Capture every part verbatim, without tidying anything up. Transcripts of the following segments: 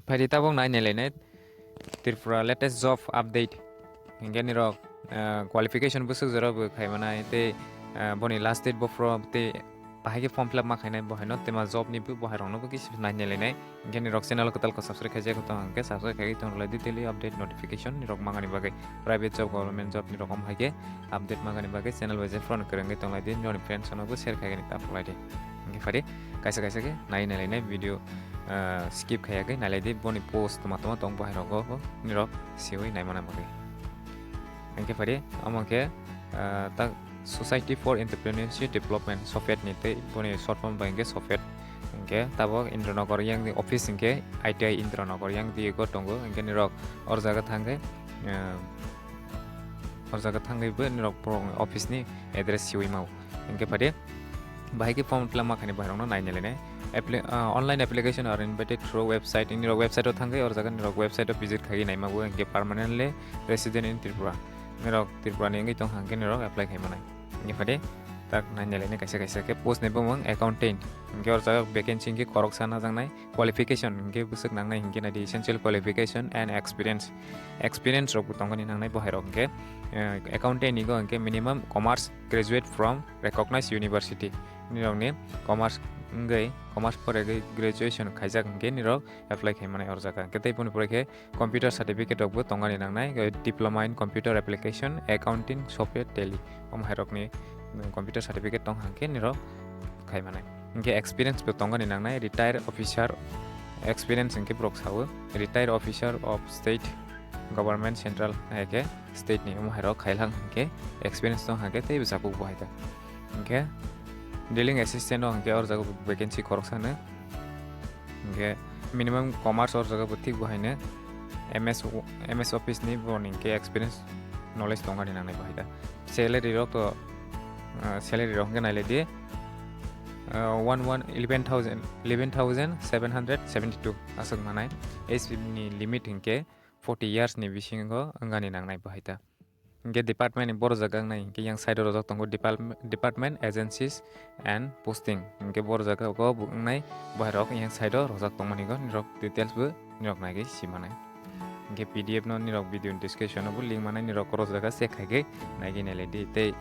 Phaidi tabuk nai nailainai Tripura latest job update. Hinkhe nirok, ah, qualification bwswk jora bo khaimanai tei, ah, boni last date bo phro tei bahai khe form fill up ma khainai bo haino tema job ni bo bahai rokno bo kisi nai nailainai. Hinkhe nirok channel kwtal ko subscribe khaijak tong hinkhe subscribe khai tong lai di daily update notification nirok mangani bagwi private job government job nirok om hai khe update mangani bagwi channel bai je phone kwrwngwi tong lai di nirok friends no bo share khaigani ta phlai di. Hinkhe phaidi kaisa kaisa khe nai nailainai video, ah, skip khaiyagwi nailaidi boni post toma toma tong bahai rogo bo nirok siwi naimana bagwi. Hinkhe phaidi omo khe, ah, ta Society for Entrepreneurship Development, SOFED ni tei boni short form bai hinkhe SOFED. Hinkhe tabok Indranagar yang di office hinkhe I T I Indranagar yang di go tongo. Hinkhe nirok or jaga thangkhe, ah, or jaga thangwi bo nirok borok office ni address siwi mao. Hinkhe phaidi bahai khe form fill up ma khainai bahai rokno nai nailainai. Appli-, ah, online application are invited through website. Nirok website o thangwi or jaga nirok website o visit khaiwi naima bo hinkhe permanently resident in Tripura. Nirok Tripura ni wngwi tong hinkhe nirok apply khai manai. Hinkhe phaidi tak nai nailainai kaisa kaisa khe post ni bumung accountant. Hinkhe or jaga vacancy hinkhe khoroksa najaknai. Qualification hinkhe bwswk nangnai hinkhe naidi essential qualification and experience. Experience rok bo tongani nangnai bahai rok hinkhe, eh, accountant ni go hinkhe minimum commerce graduate from recognized university. Nirokni commerce wngwi, commerce poregwi graduation khaijak hinkhe nirok apply khai manai or jaga. Hinkhe tei boni pore khe computer certificate rok bo tongani nangnai, eh, diploma in computer application, accounting, software, tally. Omo hai rokni, mm, computer certificate tong hinkhe nirok khai manai. Hinkhe experience bo tongani nangnai, retire officer experience hinkhe borok sao, retire officer of state government central hai khe state ni omo hai rok khai lang hinkhe experience tong hinkhe tei bwsa kuk bo hai ta. Hinkhe dealing assistant o hinkhe or jaga vacancy khoroksa no. Hinkhe minimum commerce or jaga bo thik bo haino M S, M S office ni borok ni hinkhe experience knowledge tongani nangnai bo hai ta. Salary rok to, ah, salary rok hinkhe nailai di, ah, one one eleven thousand, eleven thousand seven hundred seventy two aswk manai. Age ni limit hinkhe forty years ni bisingo wngani nangnai bo hai ta. Hinkhe department ni borok jaga wngnai hinkhe yang side o rojak tongo department, department, agencies and posting. Hinkhe borok jaga o bo wngnai bahai rok yang side o rojak tongmani go nirok details bo nirok naigwi si manai. Hinkhe P D F no nirok video ni description o bo link manai nirok khorok jaga check khaigwi naigwi nailai di tei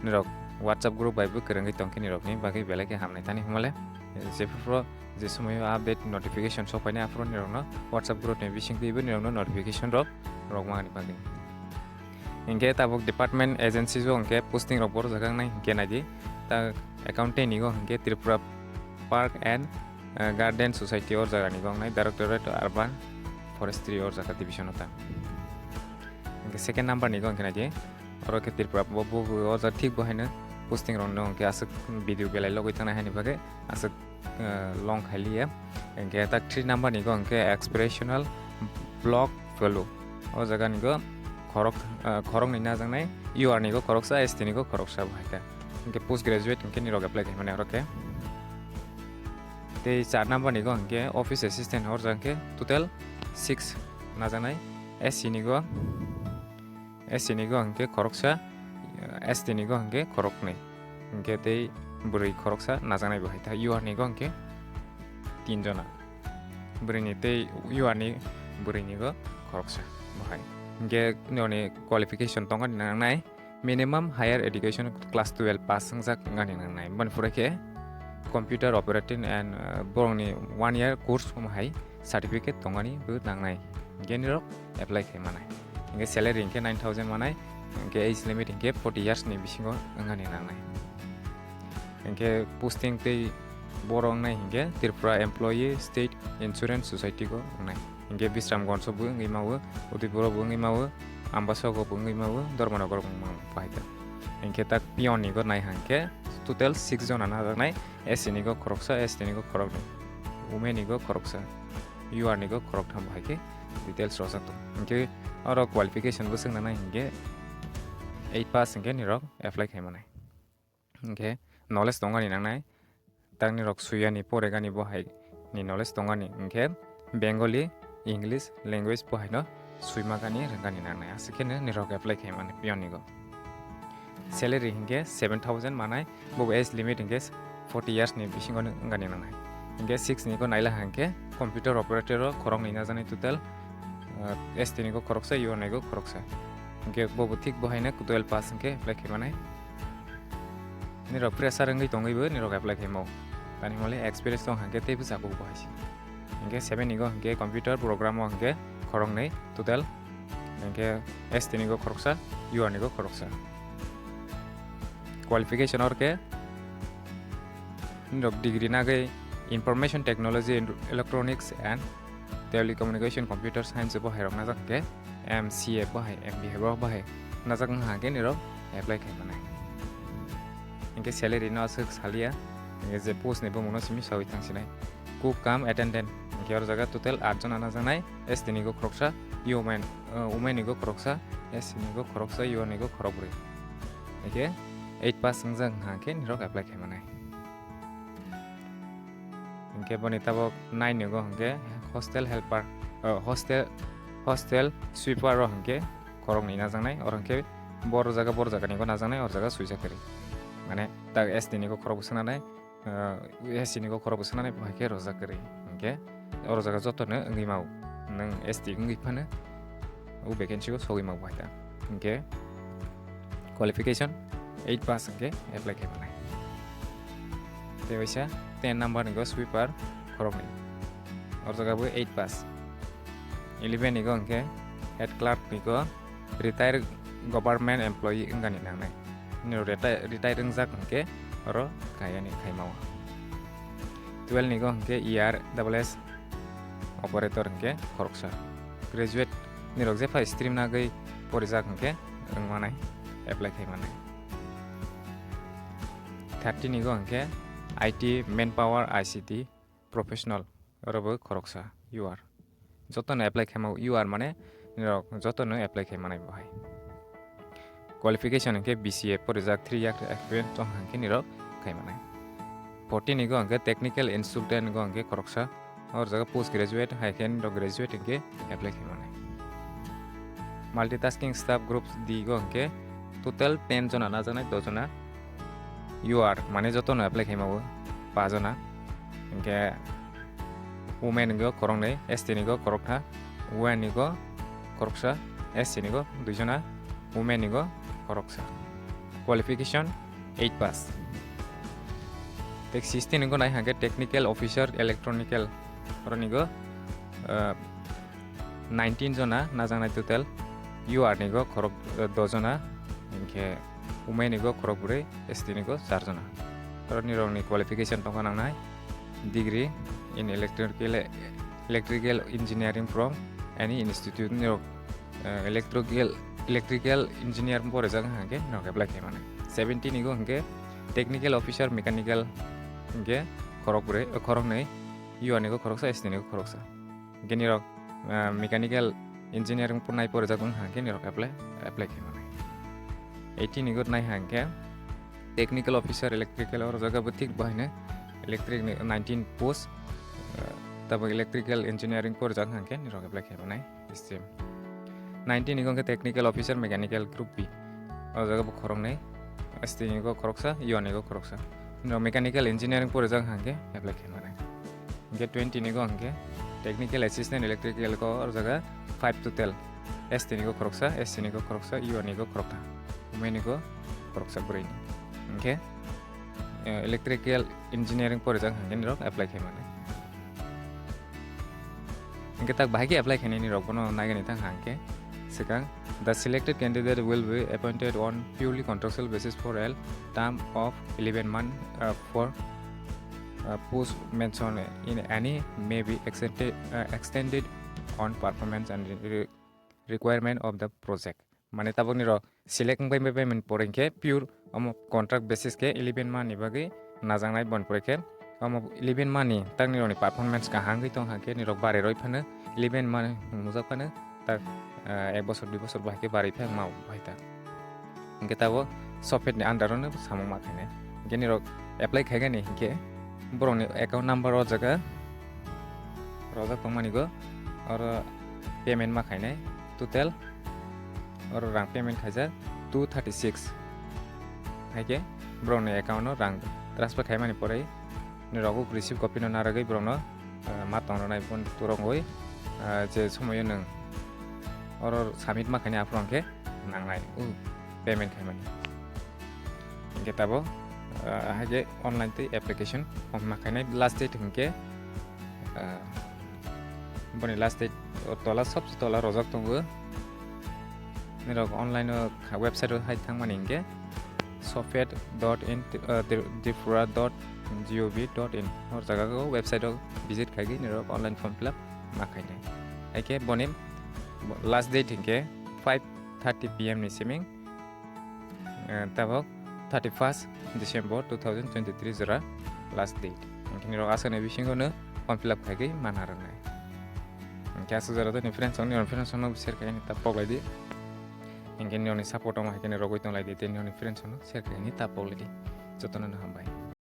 nirok WhatsApp group bai bo kwrwngwi tongkhe nirok ni bagwi belai khe hamnai thani hwnmale. Jephuru je somoio update notification sok phainai aphuru nirokno WhatsApp group ni bisingtwi bo nirokno notification rok rok mani bagwi. Hinkhe tabuk department agencies o hinkhe posting rok borok jaga wngnai hinkhe naidi. Ta accountant ni go hinkhe Tripura Park and, eh, Garden Society o jaga ni go wngnai Directorate Urban Forestry o jaga division o ta. Hinkhe second number ni go hinkhe naidi. Oro khe Tripura bo, bo, bo o jaga thik bo haino posting rok no hinkhe aswk video belai logwi thangnai haini bagwi aswk, eh, long khailiya. Hinkhe tak three number ni go hinkhe aspirational block fellow. O jaga ni go khorok, eh, khorok ni najaknai U R ni go khoroksa, S T ni go khoroksa bo hai khe. Hinkhe post graduate hinkhe nirok apply khaimani oro khe. Tei char number ni go hinkhe office assistant o jaga hinkhe total six najaknai. S C ni go S C ni go hinkhe khoroksa, S T ni go hinkhe khoroknwi. Hinkhe tei bwrwi khoroksa najaknai bo hai ta. U R ni go hinkhe tin jona. Bwrwini tei U R ni bwrwini go khoroksa bo hai. Hinkhe noni qualification tongani nangnai minimum higher education class twelve pass wngjak wngani nangnai. Boni pore khe computer operating and, uh, borokni one year course omo hai certificate tongani bo nangnai. Hinkhe nirok apply khai manai. Hinkhe salary hinkhe nine thousand manai, hinkhe age limit hinkhe forty years ni bisingo wngani nangnai. Hinkhe posting tei borok wngnai hinkhe Tripura Employee State Insurance Society go wngnai. Hinkhe Bisramganj o bo wngwi mao, Udaipur o bo wngwi mao, Ambasa o bo wngwi mao, Dharmanagar o bo wngwi mao, bahai ta. Hinkhe tak peon ni go nai hinkhe total six jona najaknai, S C ni go khoroksa, S T ni go khoroknwi, women ni go khoroksa, U R ni go khoroktham, bahai khe details rojak tongo. Hinkhe oro qualification bo swngna nai hinkhe eight pass hinkhe nirok apply khai manai. Hinkhe knowledge tongani nangnai, tak nirok suiyani poregani bo hai ni knowledge tongani hinkhe Bengali, English language bo haino suimagani rwngani nangnai. Aswk khe nirok apply khai mani peon ni go. Salary hinkhe seven thousand manai, bo age limit hinkhe forty years ni bisingo wngani nangnai. Hinkhe six ni go naila hinkhe computer operator o khoroknwi najaknai total, ah, S T ni go khoroksa, U R ni go khoroksa. Hwnkhe bobo thik bo haino twelve pass hwnkhe apply khai manai. Nirok fresher wngwi tongwibo nirok apply khai mao. Tani hwnle experience tong hwnkhe teibo chakuk bo hai se. Hwnkhe seven ni go hwnkhe computer program o hwnkhe khoroknwi total. Hwnkhe S T ni go khoroksa, U R ni go khoroksa. Qualification orkhe nirok degree nagwi Information Technology and Electronics and Telecommunication Computer Science bo hai rok najak hwnkhe M C A bo hai, M B A bo hai najak wngkha hwnkhe nirok apply khai manai. Hwnkhe salary no aswk salia, hwnkhe je post ni bumung no simi sawi thang sinai. Cook cum attendant, hwnkhe oro jaga total aat jona najaknai, S T ni go khoroksa, women, uh, women ni go khoroksa, S T ni go khoroksa, U R ni go khorokbrwi. Hwnkhe eight pass wngjak wngkha hwnkhe nirok apply khai manai. Hwnkhe boni tabok nine ni go hwnkhe hostel helper, uh, hostel, hostel sweeper o hwnkhe khoroknwi najaknai, oro hwnkhe boro jaga, boro jaga ni go najaknai, oro jaga swijak kwrwi. Mane tak S T ni go khorok bo swngnanai, ah, S C ni go khorok bo swngnani bo hai khe rojak kwrwi. Hwnkhe oro jaga jotono wngwi mao. Nwng S T wngwi phano o vacancy o sogwi mao bo hai ta. Hwnkhe qualification eight pass hwnkhe apply khai manai. Tei waisa ten number ni go sweeper khoroknwi. Oro jaga bo eight pass. Eleven ni go hwnkhe head clerk ni go retire government employee wngani nangnai. Nini reta-, retire wngjak hwnkhe oro kayani khaimao. Twelve ni go hwnkhe E R double S operator hwnkhe khoroksa. Graduate nirok jephai stream nagwi porijak hwnkhe wngmanai, apply khai manai. Thirty ni go hwnkhe I T manpower I C T professional, oro bo khoroksa, U R. Jotono apply khaima U R mane nirok jotono apply khai manai bo hai. Qualification hwnkhe B C A porijak, three year experience tong hwnkhe nirok khai manai. Forty ni go hwnkhe technical institute ni go hwnkhe khoroksa, oro jaga post graduate hai khe nirok graduate hwnkhe apply khai manai. Multitasking staff groups D go hwnkhe total ten jona najaknai, do jona U R mane jotono apply khaima o pa jona. Hwnkhe women ni go khoroknwi, S T ni go khoroktha, women ni go khoroksa, S C ni go dui jona, women ni go khoroksa. Qualification eight pass. Tei sixteen ni go nai hwnkhe technical officer electronical, oro ni go, ah, nineteen jona najaknai total, U R ni go khorok, eh, do jona, hwnkhe women ni go khorok brwi, S T ni go char jona. Oro nirok ni qualification tongkha nangnai degree in electrical, electrical engineering from any institute, nirok, eh, electrical, electrical engineer porijak hwnkhe nirok apply khai manai. Seventeen ni go hwnkhe technical officer mechanical hwnkhe khorok brwi, eh, khoroknwi, U R ni go khoroksa, S T ni go khoroksa. Hwnkhe nirok, ah, mechanical engineering por-, nai porijak wng hwnkhe nirok apply, apply khai manai. Eighteen ni go nai hwnkhe technical officer electrical, oro jaga bo thik bo haino electric ni nineteen post, ah, tabuk electrical engineering porijak hwnkhe nirok apply khai manai. Same. Nineteen ni go hwnkhe technical officer mechanical group B. O jaga bo khoroknwi, S T ni go khoroksa, U R ni go khoroksa. No mechanical engineering porijak hwnkhe apply khai manai. Hwnkhe twenty ni go hwnkhe technical assistant electrical go o jaga five total. S T ni go khoroksa, S C ni go khoroksa, U R ni go khoroksa. Women ni go khoroksa brwi ni. Hwnkhe, eh, electrical engineering porijak hwnkhe nirok apply khai manai. Hwnkhe tak bahai khe apply khainai nirok bono naigani thang hwnkhe swkang, "The selected candidate will be appointed on purely contractual basis for a term of eleven month, uh, for, uh, post mentioned in any may be extended, uh, extended on performance and re-, requirement of the project." Mane tabuk nirok select wngbai bai bai mani pore hwnkhe pure omo contract basis khe eleven month ni bagwi najaknai, boni pore khe omo eleven month ni tak nirokni performance kaham wngwi tong hwnkhe nirok bariroi phano eleven month mujak phano tak, ah, ek bosor dui bosor bahai khe barwi phai ma bahai ta. Hwnkhe tabuk software ni under o no samung ma khainai. Hwnkhe nirok apply khaigani hwnkhe borokni account number o jaga rojak tongmani go, oro payment ma khainai total. Oro rang payment khaijak two thirty six. Hai khe borokni account o rang transfer khaimani pore nirok receipt copy no narwgwi borokno ah, ma tong rwnai phone turok oi, ah, je somoyo nwng oro submit ma khainai aphuru hwnkhe nangnai, o payment khaimani. Hwnkhe tabok, ah, haikhe online tei application form ma khainai last date hwnkhe, ah, boni last date o tola sobse tola rojak tongo. Nirok online o kha-, website o hai thangmani hwnkhe sofed dot in, ah, tri-, tripura dot gov dot in o jaga o website o visit khaigwi nirok online form fill up ma khainai. Haikhe boni last date hwnkhe five thirty P M ni siming, eh, tabok thirty first December two thousand twenty three jora last date. Hwnkhe nirok aswkni bisingo no form fill up khaigwi mana rwnai. Hwnkhe aswk jora tei ni friends rok, nini friends rok no share khaini ta pok lai di. Hwnkhe nini support rok hai khe rogwi tong lai di tei nini friends rok no share khaini ta pok lai di. Jotono no hambai.